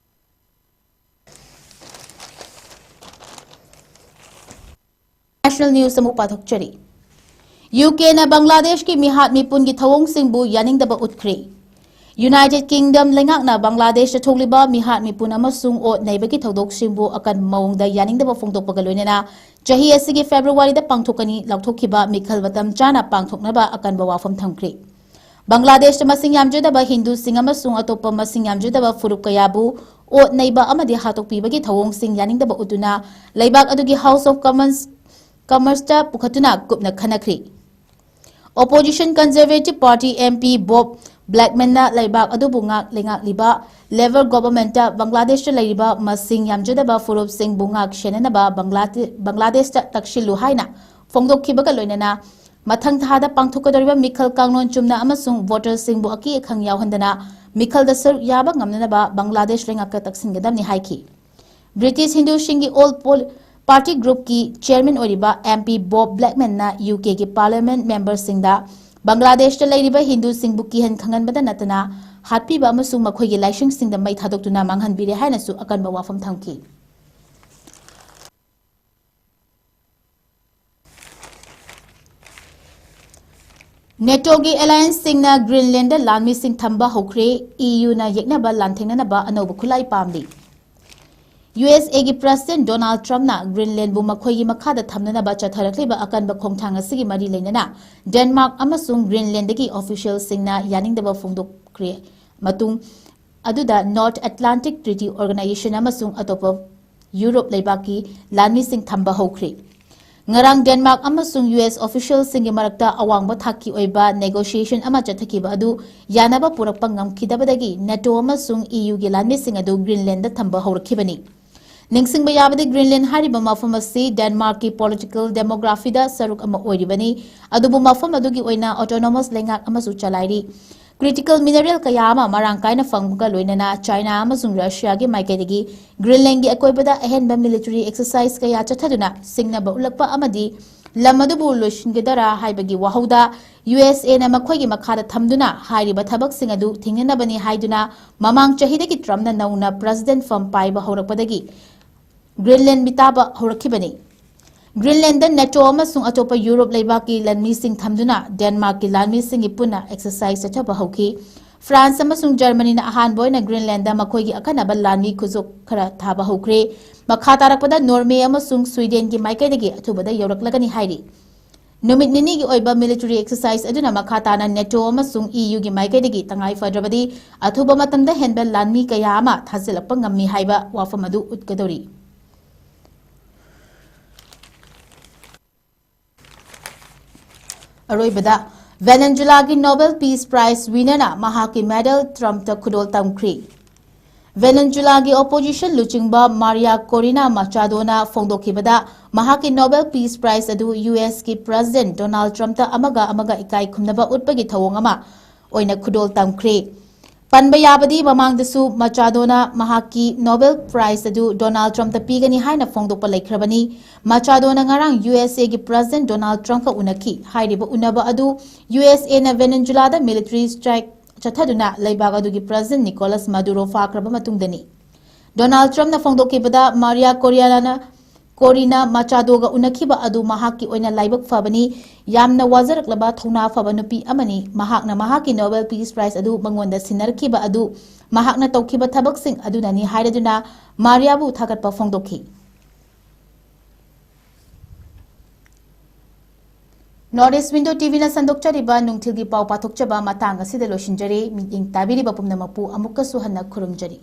National news ꯑꯃꯨꯛ ꯄꯥꯊꯣꯛꯆꯔꯤ꯫ ꯌꯨ ꯀꯦꯅ ꯕꯪꯒ꯭ꯂꯥꯗꯦꯁꯀꯤ ꯃꯤꯍꯥꯠ ꯃꯤꯄꯨꯟꯒꯤ ꯊꯧꯑꯣꯡꯁꯤꯡꯕꯨ ꯌꯥꯅꯤꯡꯗꯕ ꯎꯠꯈ꯭ꯔꯦ꯫ ꯌꯨꯅꯥꯏꯇꯦꯗ ꯀꯤꯡꯗꯝ ꯂꯩꯉꯥꯛꯅ ꯕꯪꯒ꯭ꯂꯥꯗꯦꯁꯇ ꯊꯣꯛꯂꯤꯕ ꯃꯤꯍꯥꯠ ꯃꯤꯄꯨꯟ ꯑꯃꯁꯨꯡ ꯑꯣꯠ ꯅꯩꯕꯒꯤ ꯊꯧꯗꯣꯛꯁꯤꯡꯕꯨ ꯑꯀꯟꯕ ꯃꯑꯣꯡꯗ ꯌꯥꯅꯤꯡꯗꯕ ꯐꯣꯡꯗꯣꯛꯄꯒ ꯂꯣꯏꯅꯅ ꯆꯍꯤ ꯑꯁꯤꯒꯤ ꯐꯦꯕ꯭ꯔꯨꯋꯥꯔꯤꯗ ꯄꯥꯡꯊꯣꯛꯀꯅꯤ ꯂꯥꯎꯊꯣꯛꯈꯤꯕ ꯃꯤꯈꯜ ꯃꯇꯝ ꯆꯥꯅ ꯄꯥꯡꯊꯣꯛꯅꯕ ꯑꯀꯟꯕ ꯋꯥꯐꯝ ꯊꯝꯈ꯭ꯔꯦ꯫ ꯕꯪꯒ꯭ꯂꯥꯗꯦꯁꯇ ꯃꯁꯤꯡ ꯌꯥꯝꯖꯗꯕ ꯍꯤꯟꯗꯨꯁꯤꯡ ꯑꯃꯁꯨꯡ ꯑꯇꯣꯞꯄ ꯃꯁꯤꯡ ꯌꯥꯝꯖꯗꯕ ꯐꯨꯔꯨꯞ ꯀꯌꯥꯕꯨ ꯑꯣꯠ ꯅꯩꯕ ꯑꯃꯗꯤ ꯍꯥꯠꯇꯣꯛꯄꯤꯕꯒꯤ ꯊꯧꯑꯣꯡꯁꯤꯡ ꯌꯥꯅꯤꯡꯗꯕ ꯎꯠꯇꯨꯅ ꯂꯩꯕꯥꯛ ꯑꯗꯨꯒꯤ House of Commons, Commonꯁꯇ ꯄꯨꯈꯠꯇꯨꯅ ꯀꯨꯞꯅ ꯈꯟꯅꯈ꯭ꯔꯤ꯫ Opposition Conservative Party M P Bob Blackmanꯅ ꯂꯩꯕꯥꯛ ꯑꯗꯨꯕꯨ ꯉꯥꯛ ꯂꯩꯉꯥꯛꯂꯤꯕ Labour Governmentꯇ ꯕꯪꯒ꯭ꯂꯥꯗꯦꯁꯇ ꯂꯩꯔꯤꯕ ꯃꯁꯤꯡ ꯌꯥꯝꯖꯗꯕ ꯐꯨꯔꯨꯞꯁꯤꯡꯕꯨ ꯉꯥꯛ ꯁꯦꯟꯅꯅꯕ ꯕꯪꯒ꯭ꯂꯥꯗꯦ-, ꯕꯪꯒ꯭ꯂꯥꯗꯦꯁꯇ ꯇꯛꯁꯤꯜꯂꯨ ꯍꯥꯏꯅ ꯐꯣꯡꯗꯣꯛꯈꯤꯕꯒ ꯂꯣꯏꯅꯅ ꯃꯊꯪ ꯊꯥꯗ ꯄꯥꯡꯊꯣꯛꯀꯗꯧꯔꯤꯕ ꯃꯤꯈꯜ ꯀꯥꯡꯂꯣꯟ ꯆꯨꯝꯅ ꯑꯃꯁꯨꯡ ꯚꯣꯇꯔꯁꯤꯡꯕꯨ ꯑꯀꯤ ꯑꯈꯪ ꯌꯥꯎꯍꯟꯗꯅ ꯃꯤꯈꯜꯗ ꯁꯔꯨꯛ ꯌꯥꯕ ꯉꯝꯅꯅꯕ ꯕꯪꯒ꯭ꯂꯥꯗꯦꯁ ꯂꯩꯉꯥꯛꯇ ꯇꯛꯁꯤꯟꯒꯗꯕꯅꯤ ꯍꯥꯏꯈꯤ꯫ ꯕ꯭ꯔꯤꯇꯤꯁ ꯍꯤꯟꯗꯨꯁꯤꯡꯒꯤ All Pol-, Party Groupꯀꯤ chairman ꯑꯣꯏꯔꯤꯕ M P Bob Blackmanꯅ U Kꯒꯤ Parliament memberꯁꯤꯡꯗ ꯕꯪꯒ꯭ꯂꯥꯗꯦꯁꯇ ꯂꯩꯔꯤꯕ ꯍꯤꯟꯗꯨꯁꯤꯡꯕꯨ ꯀꯤꯍꯟ ꯈꯪꯍꯟꯕꯗ ꯅꯠꯇꯅ ꯍꯥꯠꯄꯤꯕ ꯑꯃꯁꯨꯡ ꯃꯈꯣꯏꯒꯤ ꯂꯥꯏꯁꯪꯁꯤꯡꯗ ꯃꯩ ꯊꯥꯗꯣꯛꯇꯨꯅ ꯃꯥꯡꯍꯟꯕꯤꯔꯦ ꯍꯥꯏꯅꯁꯨ ꯑꯀꯟꯕ ꯋꯥꯐꯝ ꯊꯝꯈꯤ꯫ NATOꯒꯤ allianceꯁꯤꯡꯅ Greenlandꯗ ꯂꯥꯟꯃꯤꯁꯤꯡ ꯊꯝꯕ ꯍꯧꯈ꯭ꯔꯦ꯫ EUꯅ ꯌꯦꯛꯅꯕ ꯂꯥꯟꯊꯦꯡꯅꯅꯕ ꯑꯅꯧꯕ ꯈꯨꯠꯂꯥꯏ ꯄꯥꯝꯂꯤ꯫ ꯌꯨ ꯑꯦꯁ ꯑꯦꯒꯤ ꯄ꯭ꯔꯁꯤꯗꯦꯟ ꯗꯣꯅꯥꯜꯗ ꯇ꯭ꯔꯝꯞꯅ ꯒ꯭ꯔꯤꯟꯂꯦꯟꯕꯨ ꯃꯈꯣꯏꯒꯤ ꯃꯈꯥꯗ ꯊꯝꯅꯅꯕ ꯆꯠꯊꯔꯛꯂꯤꯕ ꯑꯀꯟꯕ ꯈꯣꯡꯊꯥꯡ ꯑꯁꯤꯒꯤ ꯃꯔꯤ ꯂꯩꯅꯅ ꯗꯦꯟꯃꯥꯔꯛ ꯑꯃꯁꯨꯡ ꯒ꯭ꯔꯤꯟꯂꯦꯟꯗꯒꯤ ꯑꯣꯐꯤꯁꯤꯌꯦꯜꯁꯤꯡꯅ ꯌꯥꯅꯤꯡꯗꯕ ꯐꯣꯡꯗꯣꯛꯈ꯭ꯔꯦ꯫ ꯃꯇꯨꯡ ꯑꯗꯨꯗ ꯅꯣꯔꯠ ꯑꯦꯠꯂꯥꯟꯇꯤꯛ ꯇ꯭ꯔꯤꯇꯤ ꯑꯣꯔꯒꯅꯥꯏꯖꯦꯁꯟ ꯑꯃꯁꯨꯡ ꯑꯇꯣꯞꯄ ꯌꯨꯔꯣꯞ ꯂꯩꯕꯥꯛꯀꯤ ꯂꯥꯟꯃꯤꯁꯤꯡ ꯊꯝꯕ ꯍꯧꯈ꯭ꯔꯦ꯫ ꯉꯔꯥꯡ ꯗꯦꯟꯃꯥꯔꯛ ꯑꯃꯁꯨꯡ ꯌꯨ ꯑꯦꯁ ꯑꯣꯐꯤꯁꯤꯌꯦꯜꯁꯤꯡꯒꯤ ꯃꯔꯛꯇ ꯑꯋꯥꯡꯕ ꯊꯥꯛꯀꯤ ꯑꯣꯏꯕ ꯅꯦꯒꯣꯁꯤꯌꯦꯁꯟ ꯑꯃ ꯆꯠꯊꯈꯤꯕ ꯑꯗꯨ ꯌꯥꯅꯕ ꯄꯨꯔꯛꯄ ꯉꯝꯈꯤꯗꯕꯗꯒꯤ ꯅꯦꯇꯣ ꯑꯃꯁꯨꯡ ꯏ ꯌꯨꯒꯤ ꯂꯥꯟꯃꯤꯁꯤꯡ ꯑꯗꯨ ꯒ꯭ꯔꯤꯟꯂꯦꯟꯗ ꯊꯝꯕ ꯍꯧꯔꯛꯈꯤꯕꯅꯤ꯫ ꯅꯤꯡꯁꯤꯡꯕ ꯌꯥꯕꯗꯤ, ꯒ꯭ꯔꯤꯟꯂꯦꯟ ꯍꯥꯏꯔꯤꯕ ꯃꯐꯝ ꯑꯁꯤ ꯗꯦꯟꯃꯥꯔꯛꯀꯤ ꯄꯣꯂꯤꯇꯤꯀꯦꯜ ꯗꯦꯃꯣꯒ꯭ꯔꯥꯐꯤꯗ ꯁꯔꯨꯛ ꯑꯃ ꯑꯣꯏꯔꯤꯕꯅꯤ, ꯑꯗꯨꯕꯨ ꯃꯐꯝ ꯑꯗꯨꯒꯤ ꯑꯣꯏꯅ ꯑꯣꯇꯣꯅꯣꯃꯁ ꯂꯩꯉꯥꯛ ꯑꯃꯁꯨ ꯆꯂꯥꯏꯔꯤ꯫ ꯀ꯭ꯔꯤꯇꯤꯀꯦꯜ ꯃꯤꯅꯔꯦꯜ ꯀꯌꯥ ꯑꯃ ꯃꯔꯥꯡ ꯀꯥꯏꯅ ꯐꯪꯕꯒ ꯂꯣꯏꯅꯅ ꯆꯥꯏꯅꯥ ꯑꯃꯁꯨꯡ ꯔꯁꯤꯌꯥꯒꯤ ꯃꯥꯏꯀꯩꯗꯒꯤ ꯒ꯭ꯔꯤꯟꯂꯦꯟꯒꯤ ꯑꯀꯣꯏꯕꯗ ꯑꯍꯦꯟꯕ ꯃꯤꯂꯤꯇꯔꯤ ꯑꯦꯛꯁꯔꯁꯥꯏꯖ ꯀꯌꯥ ꯆꯠꯊꯗꯨꯅ ꯁꯤꯡꯅꯕ ꯎꯠꯂꯛꯄ ꯑꯃꯗꯤ ꯂꯝ ꯑꯗꯨꯕꯨ ꯂꯣꯏꯁꯤꯟꯒꯗꯔꯥ ꯍꯥꯏꯕꯒꯤ ꯋꯥꯍꯧꯗ ꯌꯨ ꯑꯦꯁ ꯑꯦꯅ ꯃꯈꯣꯏꯒꯤ ꯃꯈꯥꯗ ꯊꯝꯗꯨꯅ ꯍꯥꯏꯔꯤꯕ ꯊꯕꯛꯁꯤꯡ ꯑꯗꯨ ꯊꯤꯡꯅꯅꯕꯅꯤ ꯍꯥꯏꯗꯨꯅ ꯃꯃꯥꯡ ꯆꯍꯤꯗꯒꯤ ꯇ꯭ꯔꯝꯞꯅ ꯅꯧꯅ ꯄ꯭ꯔꯦꯁꯤꯗꯦꯟꯠ ꯐꯝ ꯄꯥꯏꯕ ꯍꯧꯔꯛꯄꯗꯒꯤ ꯒ꯭ꯔꯤꯟꯂꯦꯟ ꯃꯤꯇꯥꯕ ꯍꯧꯔꯛꯈꯤꯕꯅꯤ꯫ ꯒ꯭ꯔꯤꯟꯂꯦꯟꯗ ꯅꯦꯇꯣ ꯑꯃꯁꯨꯡ ꯑꯇꯣꯞꯄ ꯌꯨꯔꯣꯞ ꯂꯩꯕꯥꯛꯀꯤ ꯂꯥꯟꯃꯤꯁꯤꯡ ꯊꯝꯗꯨꯅ ꯗꯦꯟꯃꯥꯔꯛꯀꯤ ꯂꯥꯟꯃꯤꯁꯤꯡꯒꯤ ꯄꯨꯟꯅ ꯑꯦꯛꯁꯔꯁꯥꯏꯖ ꯆꯠꯊꯕ ꯍꯧꯈꯤ꯫ ꯐ꯭ꯔꯥꯟꯁ ꯑꯃꯁꯨꯡ ꯖꯔꯃꯅꯤꯅ ꯑꯍꯥꯟꯕ ꯑꯣꯏꯅ ꯒ꯭ꯔꯤꯟꯂꯦꯟꯗ ꯃꯈꯣꯏꯒꯤ ꯑꯈꯟꯅꯕ ꯂꯥꯟꯃꯤ ꯈꯨꯖꯣꯞ ꯈꯔ ꯊꯥꯕ ꯍꯧꯈ꯭ꯔꯦ꯫ ꯃꯈꯥ ꯇꯥꯔꯛꯄꯗ ꯅꯣꯔꯋꯦ ꯑꯃꯁꯨꯡ ꯁ꯭ꯋꯤꯗꯦꯟꯒꯤ ꯃꯥꯏꯀꯩꯗꯒꯤ ꯑꯊꯨꯕꯗ ꯌꯧꯔꯛꯂꯒꯅꯤ ꯍꯥꯏꯔꯤ꯫ ꯅꯨꯃꯤꯠ ꯅꯤꯅꯤꯒꯤ ꯑꯣꯏꯕ ꯃꯤꯂꯤꯇꯔꯤ ꯑꯦꯛꯁꯔꯁꯥꯏꯖ ꯑꯗꯨꯅ ꯃꯈꯥ ꯇꯥꯅ ꯅꯦꯇꯣ ꯑꯃꯁꯨꯡ ꯏ ꯌꯨꯒꯤ ꯃꯥꯏꯀꯩꯗꯒꯤ ꯇꯉꯥꯏ ꯐꯗ꯭ꯔꯕꯗꯤ ꯑꯊꯨꯕ ꯃꯇꯝꯗ ꯍꯦꯟꯕ ꯂꯥꯟꯃꯤ ꯀꯌꯥ ꯑꯃ ꯊꯥꯖꯤꯜꯂꯛꯄ ꯉꯝꯃꯤ ꯍꯥꯏꯕ ꯋꯥꯐꯝ ꯑꯗꯨ ꯎꯠꯀꯗꯧꯔꯤ꯫ ꯑꯔꯣꯏꯕꯗ, ꯚꯦꯅꯦꯟꯖꯨꯂꯥꯒꯤ ꯅꯣꯕꯦꯜ ꯄꯤꯁ ꯄ꯭ꯔꯥꯏꯖ ꯋꯤꯅꯔꯅ ꯃꯍꯥꯛꯀꯤ ꯃꯦꯗꯜ ꯇ꯭ꯔꯝꯞꯇ ꯈꯨꯗꯣꯜ ꯇꯝꯈ꯭ꯔꯤ꯫ ꯚꯦꯅꯦꯟꯖꯨꯂꯥꯒꯤ ꯑꯣꯄꯣꯖꯤꯁꯟ ꯂꯨꯆꯤꯡꯕ ꯃꯥꯔꯤꯌꯥ ꯀꯣꯔꯤꯅꯥ ꯃꯆꯥꯗꯣꯅ ꯐꯣꯡꯗꯣꯛꯈꯤꯕꯗ, ꯃꯍꯥꯛꯀꯤ ꯅꯣꯕꯦꯜ ꯄꯤꯁ ꯄ꯭ꯔꯥꯏꯖ ꯑꯗꯨ ꯌꯨ ꯑꯦꯁꯀꯤ ꯄ꯭ꯔꯦꯁꯤꯗꯦꯟꯠ ꯗꯣꯅꯥꯜꯗ ꯇ꯭ꯔꯝꯞꯇ ꯑꯃꯒ ꯑꯃꯒ ꯏꯀꯥꯏ ꯈꯨꯝꯅꯕ ꯎꯠꯄꯒꯤ ꯊꯧꯑꯣꯡ ꯑꯃ ꯑꯣꯏꯅ ꯈꯨꯗꯣꯜ ꯇꯝꯈ꯭ꯔꯦ꯫ ꯄꯟꯕ ꯌꯥꯕꯗꯤ, ꯃꯃꯥꯡꯗꯁꯨ ꯃꯆꯥꯗꯣꯅ ꯃꯍꯥꯛꯀꯤ ꯅꯣꯕꯦꯜ ꯄ꯭ꯔꯥꯏꯖ ꯑꯗꯨ ꯗꯣꯅꯥꯜꯗ ꯇ꯭ꯔꯝꯞꯇ ꯄꯤꯒꯅꯤ ꯍꯥꯏꯅ ꯐꯣꯡꯗꯣꯛꯄ ꯂꯩꯈ꯭ꯔꯕꯅꯤ꯫ ꯃꯆꯥꯗꯣꯅ ꯉꯔꯥꯡ ꯌꯨ ꯑꯦꯁ ꯑꯦꯒꯤ ꯄ꯭ꯔꯦꯁꯤꯗꯦꯟꯠ ꯗꯣꯅꯥꯜꯗ ꯇ꯭ꯔꯝꯞꯀ ꯎꯅꯈꯤ꯫ ꯍꯥꯏꯔꯤꯕ ꯎꯅꯕ ꯑꯗꯨ ꯌꯨ ꯑꯦꯁ ꯑꯦꯅ ꯚꯦꯅꯦꯟꯖꯨꯂꯥꯗ ꯃꯤꯂꯤꯇꯔꯤ ꯁ꯭ꯇ꯭ꯔꯥꯏꯛ ꯆꯠꯊꯗꯨꯅ ꯂꯩꯕꯥꯛ ꯑꯗꯨꯒꯤ ꯄ꯭ꯔꯦꯁꯤꯗꯦꯟꯠ ꯅꯤꯀꯣꯂꯁ ꯃꯥꯗꯨꯔꯣ ꯐꯥꯈ꯭ꯔꯕ ꯃꯇꯨꯡꯗꯅꯤ꯫ ꯗꯣꯅꯥꯜꯗ ꯇ꯭ꯔꯝꯞꯅ ꯐꯣꯡꯗꯣꯛꯈꯤꯕꯗ, ꯃꯥꯔꯤꯌꯥ ꯀꯣꯔꯤꯌꯥꯅꯥꯅ ꯀꯣꯔꯤꯅꯥ ꯃꯆꯥꯗꯣꯒ ꯎꯅꯈꯤꯕ ꯑꯗꯨ ꯃꯍꯥꯛꯀꯤ ꯑꯣꯏꯅ ꯂꯥꯏꯕꯛ ꯐꯕꯅꯤ꯫ ꯌꯥꯝꯅ ꯋꯥꯖꯔꯛꯂꯕ ꯊꯧꯅꯥ ꯐꯕ ꯅꯨꯄꯤ ꯑꯃꯅꯤ꯫ ꯃꯍꯥꯛꯅ ꯃꯍꯥꯛꯀꯤ Nobel Peace Prize ꯑꯗꯨ ꯃꯉꯣꯟꯗ ꯁꯤꯟꯅꯔꯛꯈꯤꯕ ꯑꯗꯨ ꯃꯍꯥꯛꯅ ꯇꯧꯈꯤꯕ ꯊꯕꯛꯁꯤꯡ ꯑꯗꯨꯅꯅꯤ ꯍꯥꯏꯔꯗꯨꯅ ꯃꯥꯔꯤꯌꯥꯕꯨ ꯊꯥꯒꯠꯄ ꯐꯣꯡꯗꯣꯛꯈꯤ꯫ North East Window ꯇꯤ ꯚꯤꯅ ꯁꯟꯗꯣꯛꯆꯔꯤꯕ ꯅꯨꯡꯊꯤꯜꯒꯤ ꯄꯥꯎ ꯄꯥꯊꯣꯛꯆꯕ ꯃꯇꯥꯡ ꯑꯁꯤꯗ ꯂꯣꯏꯁꯤꯟꯖꯔꯦ꯫ ꯃꯤꯠꯌꯦꯡ ꯇꯥꯕꯤꯔꯤꯕ ꯄꯨꯝꯅꯃꯛꯄꯨ ꯑꯃꯨꯛꯀꯁꯨ ꯍꯟꯅ ꯈꯨꯔꯨꯝꯖꯔꯤ꯫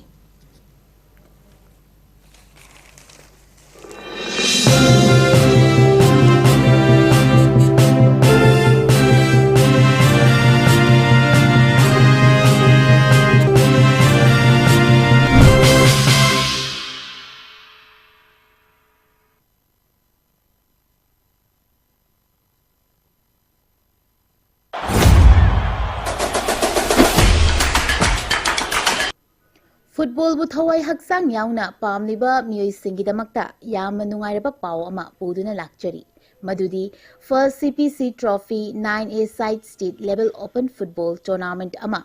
ꯐꯨꯠꯕꯣꯜꯕꯨ ꯊꯋꯥꯏ ꯍꯛꯆꯥꯡ ꯌꯥꯎꯅ ꯄꯥꯝꯂꯤꯕ ꯃꯤꯑꯣꯏꯁꯤꯡꯒꯤꯗꯃꯛꯇ ꯌꯥꯝꯅ ꯅꯨꯡꯉꯥꯏꯔꯕ ꯄꯥꯎ ꯑꯃ ꯄꯨꯗꯨꯅ ꯂꯥꯛꯆꯔꯤ꯫ ꯃꯗꯨꯗꯤ First C P C Trophy nine A side state level open football tournament ꯑꯃ